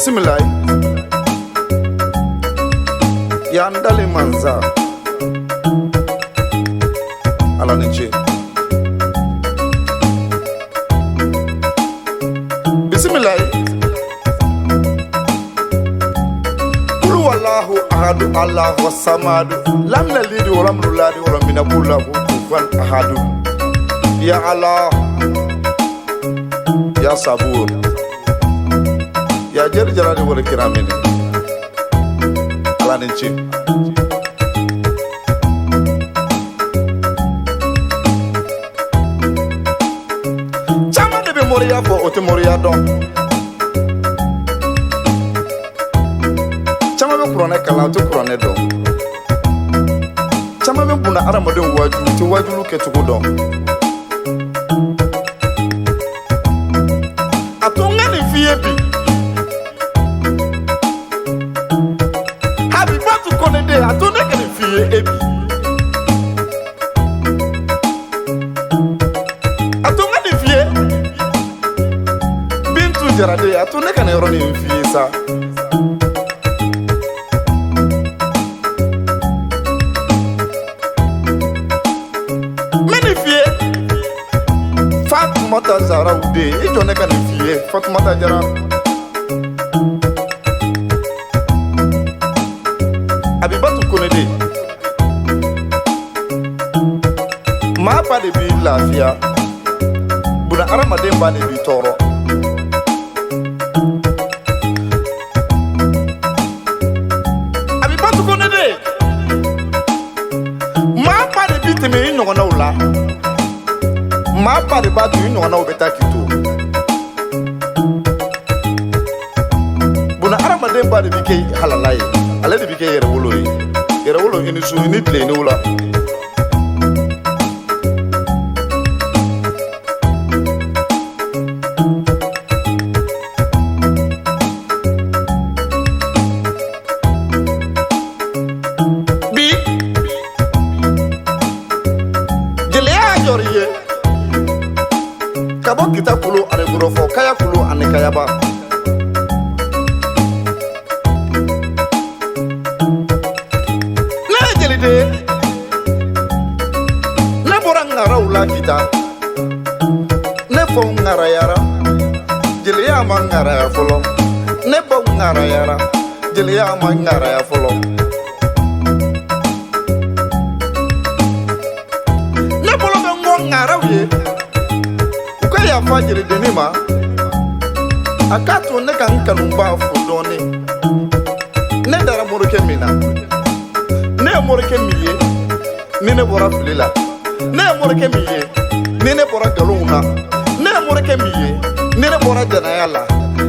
Bisimilayi. Y'an dalen mansa. Ala ni ce. Bisimilayi. Kulu wallahu ahadu allahu samadu. Lam yalid walam yulad walam yakul lahu kufuwan ahadu. Ya Allah. Ya Sabur. Ya jeri jalali wal kiramini. Ala ni ce. Caman de bɛ moriya fɔ, o tɛ moriya dɔn. Caman bɛ kuranɛ kalan, o tɛ kuranɛ dɔn. Caman bɛ buna adamadenw waaju, u tɛ waajulu kɛcogo dɔn. A to n ka nin f'i ye bi. Habibatu Kone den, a to ne ka nin f'i ye e bi. A to n ka nin f'i ye. Bintu Jaraden, a to ne ka nin yɔrɔ nin f'i ye sa. N bɛ nin f'i ye. Fatumata Zaraw den, i jɔ ne ka nin f'i ye. Fatumata Jara. Abibatu Kone den. Maa ba de b'i lafiya. Buna hadamaden ba de b'i tɔɔrɔ. Abibatu Kone den. Maa ba de b'i tɛmɛ i ɲɔgɔnnaw la. Maa ba de b'a to i ɲɔgɔnnaw bɛ taa k'i to. Buna hadamaden ba de b'i kɛ halala ye. Ale de b'i kɛ yɛrɛwolo ye. Yɛrɛwolo i ni su, i ni tile, i ni wula. Bi gɛlɛya y'a jɔr'i ye ka bɔ Kita kulu ani Gɔrɔfɔ, Kaya kulu ani Kayaba. Ne ye jeliden ye. Ne bɔra ŋaraw la Kita. Ne faw ŋarayara. Jeliya ma ŋaraya fɔlɔ. Ne baw ŋarayara. Jeliya ma ŋaraya fɔlɔ. Ne bolo bɛ n kɔ ŋaraw ye. U ka yafa jelidenni ma. A k'a to ne ka n kanuba fo dɔɔni. Ne dara morikɛ min na. Ne ye morikɛ min ye ni ne bɔra fili la. Ne ye morikɛ min ye ni ne bɔra nkalonw na. Ne ye morikɛ min ye ni ne bɔra jɛnɛya la.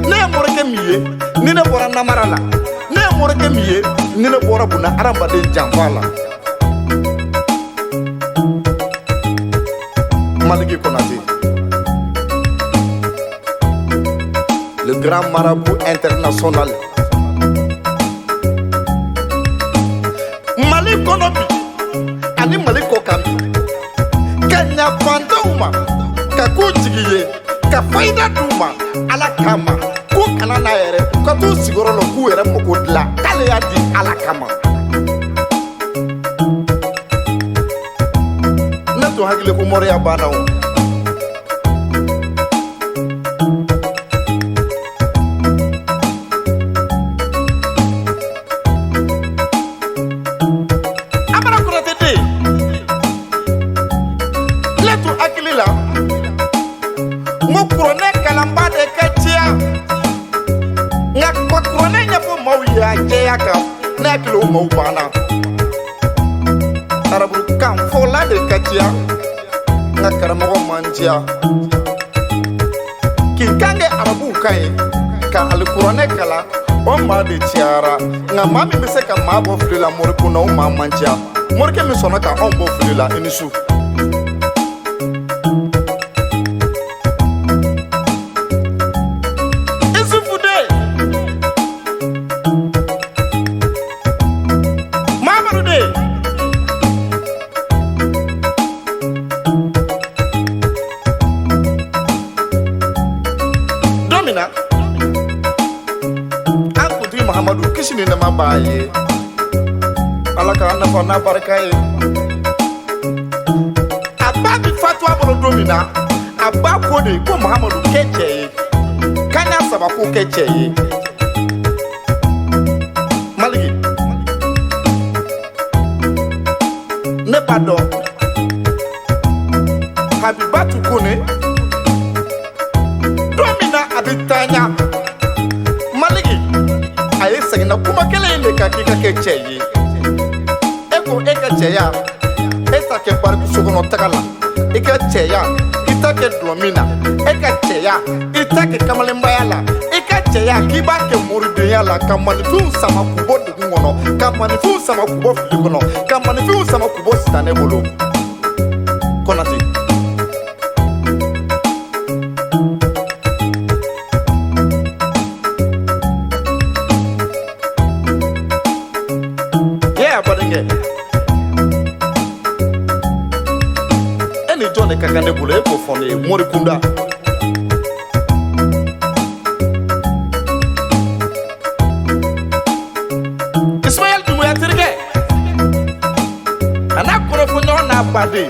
Ne ye morikɛ min ye ni ne bɔra namara la. Ne ye morikɛ min ye ni ne bɔra buna hadamaden janfa la. Maliki Konate, le grand marabout international. Mali kɔnɔ bi ani Mali kɔ kan bi, ka ɲa fantanw ma, ka k'u jigi ye, ka fayida d'u ma Ala kama, k'u kana n'a yɛrɛ, u ka t'u sigiyɔrɔ la k'u yɛrɛ mako dilan, k'ale y'a di Ala kama. Ne tun hakili ko moriya banna o. Amara Konate den, ne tun hakili la n ko kuranɛ kalanba de ka ciya, nka ka kuranɛ ɲɛfɔ maaw ye a jɛya kan, ne hakili o maaw banna. Arabukan fɔla de ka ciya, nka karamɔgɔ man ciya. K'i kan kɛ arabuw kan ye ka alikuranɛ kalan, o maa de ciyara, nka maa min bɛ se ka maa bɔ fili la morikun na, o maa man ciya. Morikɛ min sɔnna ka anw bɔ fili la, i ni su. Isufu den, Mamadu den, don min na nɛma b'a ye. Ala k'an nafa n'a barika ye. A ba bɛ fatu a bolo don min na, a ba ko de ko Mahamadu kɛ cɛ ye, k'an y'a saba ko kɛ cɛ ye. Maliki, ne b'a dɔn Habibatu Kone don min na a bɛ taa ɲa, Maliki a ye seginna kuma kelen in de kan k'i ka kɛ cɛ ye. E ko e ka cɛya, e t'a kɛ bariku sokɔnɔ taga la, i ka cɛya i t'a kɛ dulɔ min na, e ka cɛya i t'a kɛ kamalenbaya la, i ka cɛya k'i b'a kɛ moridenya la, ka maninfinw sama k'u bɔ degun kɔnɔ, ka maninfinw sama k'u bɔ fili kɔnɔ, ka maninfinw sama k'u bɔ sitanɛ bolo. Kɔnate, yeah, badenkɛ, e ni jɔn de ka kan ne bolo? E k'o fɔ ne ye morikunda. Ismaël Doumbouya terikɛ, a n'a kɔrɔfɔɲɔgɔn n'a baden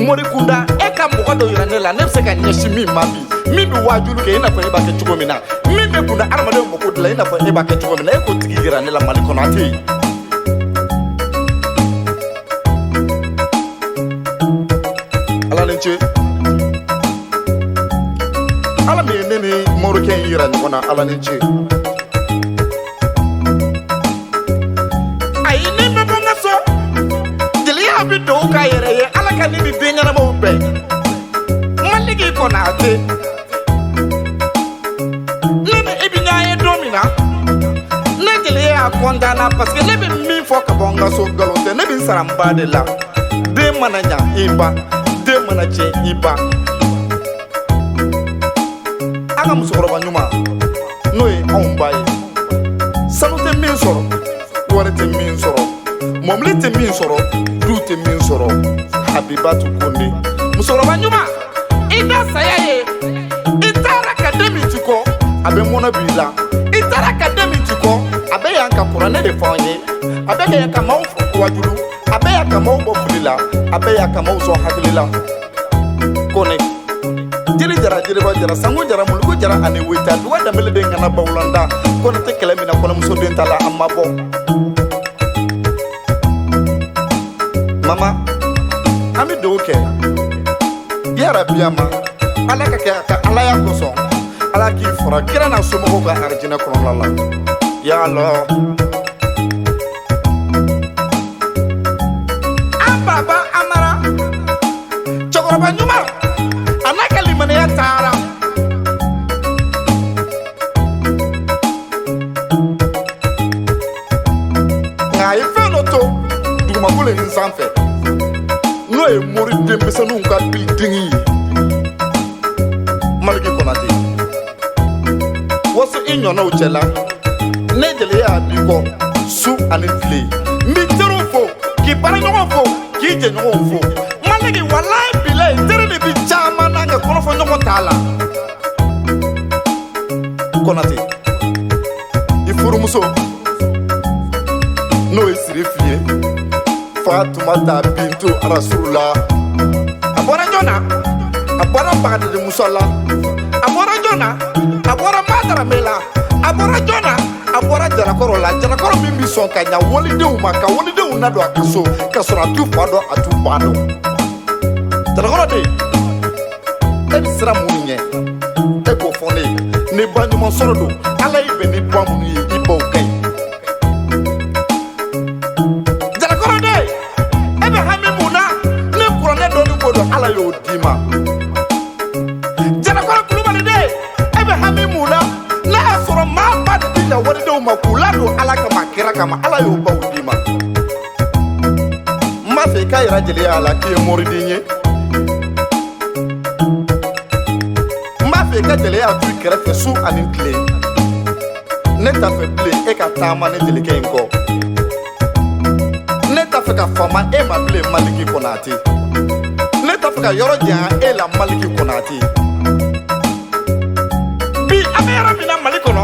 morikunda, e ka mɔgɔ dɔ yira ne la, ne bɛ se ka ɲɛsin min ma bi, min bɛ waajuli kɛ i n'a fɔ e b'a kɛ cogo min na, min bɛ kunda adamadenw mako dilan i n'a fɔ e b'a kɛ cogo min na, e k'o tigi yira ne la Mali kɔnɔ, a tɛ yen. Ala ni ce, Ala min ye ne ni morikɛ in yira ɲɔgɔn na, Ala ni ce. Ayi, ni bɛ bɔ n ka so, jeliya bɛ dugawu k'a yɛrɛ ye, Ala ka ne ni den ɲɛnamaw bɛn. Maliki Kɔnate, ne ni i bɛ ɲɔgɔn ye don min na, ne jeliya y'a kɔntanna parce que ne bɛ min fɔ ka bɔ n ka so, nkalon tɛ, ne bɛ n sara n ba de la. Den mana ɲa i ba, den mana tiɲɛ i ba. An ka musokɔrɔba ɲuman, n'o ye anw ba ye, sanu tɛ min sɔrɔ, wari tɛ min sɔrɔ, mɔbili tɛ min sɔrɔ, du tɛ min sɔrɔ, Habibatu Kone, musokɔrɔba ɲuman, i da saya ye, i taara ka den min ci kɔ, a bɛ mɔnɛ b'i la. I taara ka den min ci kɔ, a bɛ yan ka kuranɛ de fɔ an ye, a bɛ yan ka maaw wajulu, a bɛ yan ka maaw bɔ fili la, a bɛ yan ka maaw sɔn hakili la. Kone, jeli jara, jeliba jara, sango jara, muluku jara ani weta duga danbele den ŋana bawulanda. Kɔnɛ tɛ kɛlɛ min na, kɔnɛmuso den ta la, a ma bɔ. Mama, an bɛ dugawu kɛ yarabi ma, Ala ka kɛ a ka alaya kosɔn, Ala k'i fara kira n'a somɔgɔw ka arijinɛ kɔnɔna la. Ya Allah, an baba Amara, cɛkɔrɔba ɲuman, a n'a ka limaniya taara. Nka a ye fɛn dɔ to dugumakolo in sanfɛ, n'o ye mori denmisɛnninw ka bilidingi ye. Maliki Kɔnate, waso i ɲɔnnaw cɛla, ne jeliya b'i kɔ su ani tile. N b'i teriw fo, k'i baaraɲɔgɔnw fo, k'i jɛɲɔgɔnw fo. Maliki, walayi bilayi, teri de bi caman na, nka kɔrɔfɔɲɔgɔn t'a la. Kɔnate, i furumuso, n'o ye Sirifu ye, Fatumata Bintu Arasulula, a bɔra jɔn na? A bɔra Bagadadi Musa la. A bɔra jɔn na? A bɔra Madarame la. A bɔra jɔn na? A bɔra Jarakɔrɔ la. Jarakɔrɔ min bɛ sɔn ka ɲa walidenw ma, ka walidenw nadon a ka so, ka sɔrɔ a t'u fa dɔn, a t'u ba dɔn. Jarakɔrɔ den, e bɛ siran mun ɲɛ? E k'o fɔ ne ye. Ni ba ɲuman sɔrɔ don, Ala y'i bɛn ni ba minnu ye, i baw ka ɲi. Jarakɔrɔ den, e bɛ hami mun na? Ne kuranɛ dɔɔni ko don, Ala y'o d'i ma. Jarakɔrɔ Kulubali den, e bɛ hami mun na? N'a y'a sɔrɔ maa ba de bɛ ɲa walidenw ma k'u ladon Ala kama, kira kama, Ala y'o baw d'i ma. N b'a fɛ i k'a yira jeliya la k'i ye moriden ye. N b'a fɛ i ka jeliya to i kɛrɛfɛ su ani tile. Ne t'a fɛ bilen e ka taama ne jelikɛ in kɔ. Ne t'a fɛ ka fama e ma bilen, Maliki Kɔnate. Ne t'a fɛ ka yɔrɔ janya e la, Maliki Kɔnate. Bi an bɛ yɔrɔ min na Mali kɔnɔ,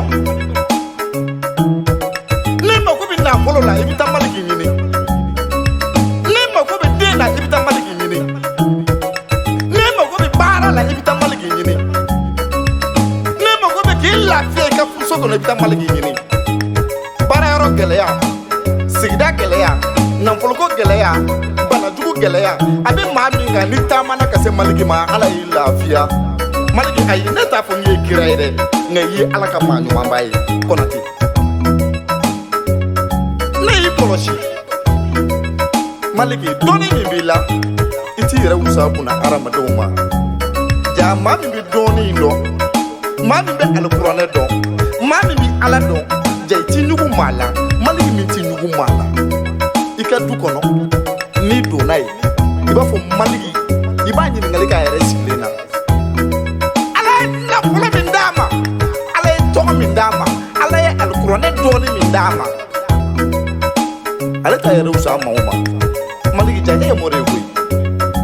kɔnɔ, i bɛ taa Maliki ɲini. Baarayɔrɔ gɛlɛya, sigida gɛlɛya, nafoloko gɛlɛya, banajugu gɛlɛya, a bɛ maa min kan, n'i taamana ka se Maliki ma, Ala y'i lafiya. Maliki, ayi, ne t'a fɔ n ye kira ye dɛ, nka i ye Ala ka maa ɲumanba ye. Kɔnate, ne y'i kɔlɔsi. Maliki, dɔnni min b'i la, i t'i yɛrɛ wusa kunna hadamadenw ma. Ja maa min bɛ dɔnni in dɔn, maa min bɛ alikuranɛ dɔn, maa min bɛ Ala dɔn, ja i t'i ɲugu maa la. Maliki min t'i ɲugu maa la, i ka du kɔnɔ, n'i donna yen, i b'a fɔ Maliki, i b'a ɲininkali k'a yɛrɛ sigilen na. Ala ye nafolo min d'a ma, Ala ye tɔgɔ min d'a ma, Ala ye alikuranɛ dɔɔni min d'a ma, ale t'a yɛrɛ wusa maaw ma. Maliki, ja ne ye mori ye koyi,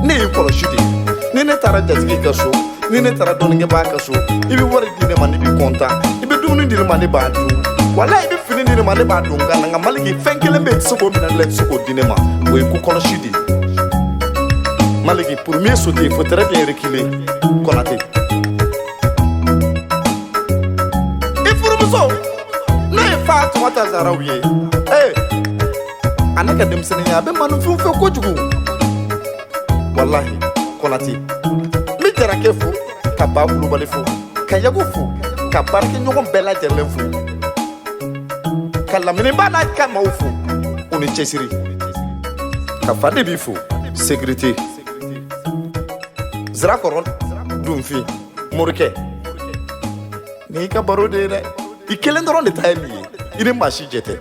ne y'i kɔlɔsi de. Ni ne taara jatigi ka so, ni ne taara dɔnnikɛbaa ka so, i bɛ wari di ne ma, ne bɛ kɔntan. I bɛ dumuni di ne ma, ne b'a dun. Wala i bɛ fini di ne ma, ne b'a don n kan na. Nka Maliki, fɛn kelen bɛ yen, i tɛ se k'o minɛ ne la, i tɛ se k'o di ne ma, o ye ko kɔlɔsi de ye. Maliki, pour mieux sauter, il faut très bien reculer. Konate, i furumuso n'o ye Fatumata Zaraw ye, ee, a ne ka denmisɛnninya, a bɛ maninfinw fɛ kojugu. Walahi Konate, n bɛ Jarakɛ fo, ka Ba Kulubali fo, ka Yago fo, ka baarakɛɲɔgɔn bɛɛ lajɛlen fo, ka laminiba n'a ka maaw fo, u ni cɛsiri, ka fa de b'i fo. Sécurité Zirakɔrɔ dunfin morikɛ, nin y'i ka baro de ye dɛ. I kelen dɔrɔn de ta ye nin ye, i ni maa si jɛ tɛ.